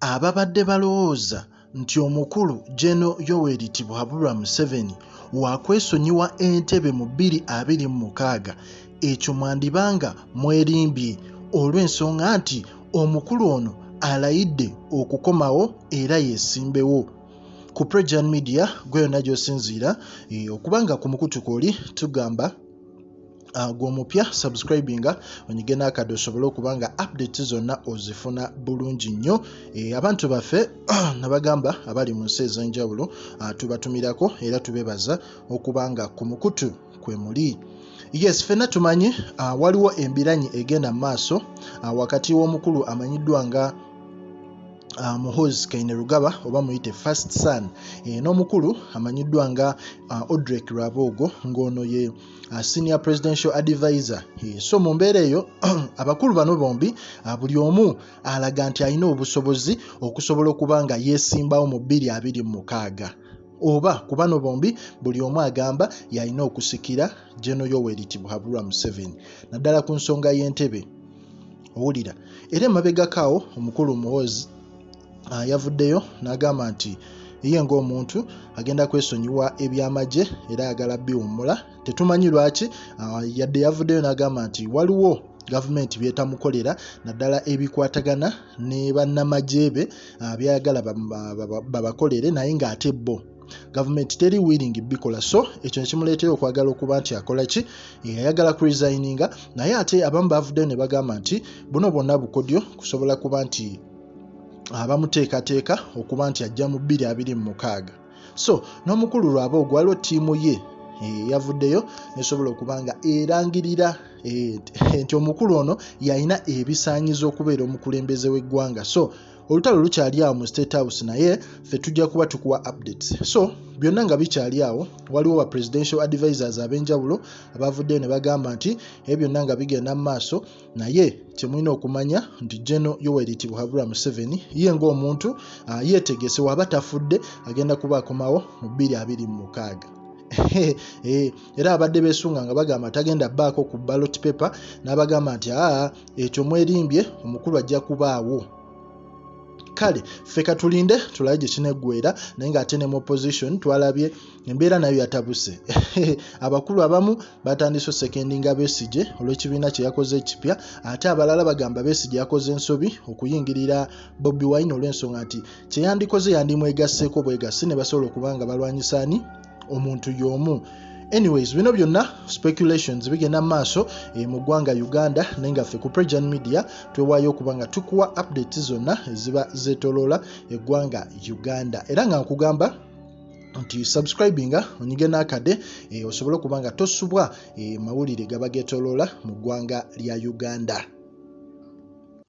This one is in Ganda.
Ababadde balowooza nti omukulu Gen. Yoweri Tibuhaburwa Museveni waakwesonyiwa entebe mu 2026 ekyo mwandiba nga mwerimbye olw'ensonga nti omukulu ono alayidde okukomawo era yeesimbewo. Ku Prejan Media gwe yonna gy'osinziira okuba nga ku mukutu kw'oli tugamba gwe omupya subscribinga onyige n'akadde osobole okuba nga updates zonna ozifuna bulungi nnyo. Abantu baffe nabagamba abali mu nsi ez'enjawulo tubatumirako era tubebaza okuba nga ku mukutu kwe muli. Yes, ffenna tumanyi waliwo embiranyi egenda mu maaso wakati w'omukulu amanyiddwa nga Muhoozi Kainerugaba oba muyite First Son n'omukulu amanyiddwa nga Odrek Rwabwogo ng'ono ye Senior Presidential Advisor. So mu mbeera eyo abakulu bano bombi buli omu alaga nti alina obusobozi okusobola okuba nga yeesimbawo mu 2026 oba ku bano bombi buli omu agamba y'alina okusikira Gen. Yoweri Tibuhaburwa Museveni naddala ku nsonga y'entebe. Owulira era emabegako awo omukulu Muhoozi yavuddeyo n'agamba nti ye ng'omuntu agenda kwesonyiwa ebyamagye era ayagala biwummula. Tetumanyi lwaki yadde yavuddeyo n'agamba nti waliwo gavumenti by'etamukolera naddala ebikwatagana ne bannamagye be by'ayagala babakolere naye ng'ate bo gavumenti teri willing bikola, so ekyo nekimuleetera okwagala okuba nti akola ki, ayagala kuresigninga. Naye ate abamu bavuddeyo ne bagamba nti buno bwonna bukodyo kusobola kuba nti abamuteekateeka okuba nti ajja mu 2026. So n'omukulu Rwabwogo waliwo ttiimu ye yavuddeyo nesobola okuba nga erangirira nti omukulu ono yalina ebisaanyizo okubeera omukulembeze w'eggwanga. So olutalo lukyali awo mu State House, naye ffe tujja kuba tukuwa updates. So byonna nga bikyali awo, waliwo ba presidential advisors ab'enjawulo abavuddeyo ne bagamba nti ebyo byonna nga bigenda mu maaso, naye kyemulina okumanya nti Gen. Yoweri Tibuhaburwa Museveni ye ng'omuntu yeetegese waba tafudde agenda kuba akomawo mu 2026. Era abadde beesunga nga bagamba tagenda bbaako ku ballot paper n'abagamba nti aa ekyo mwerimbye, omukulu ajja kubaawo. Kale ffe katulinde tulabe gye kineggwera, naye ng'ate ne mu opposition twalabye embeera nayo yatabuse. Abakulu abamu batandise osekendinga Besigye olw'ekibiina kye yakoze ekipya, ate abalala bagamba Besigye yakoze ensobi okuyingirira Bobi Wine olw'ensonga nti kye yandikoze yandimwegasseeko bwegassi ne basobola okuba nga balwanyisa ani omuntu y'omu. Anyways, bino byonna speculations bigenda mu maaso mu ggwanga Uganda, naye nga ffe ku Prejan Media twewaayo okuba nga tukuwa updates zonna eziba zeetoloola eggwanga Uganda, era nga nkugamba nti subscribinga onyige n'akadde osobole okuba nga tosubwa mawulire gaba geetoloola mu ggwanga lya Uganda.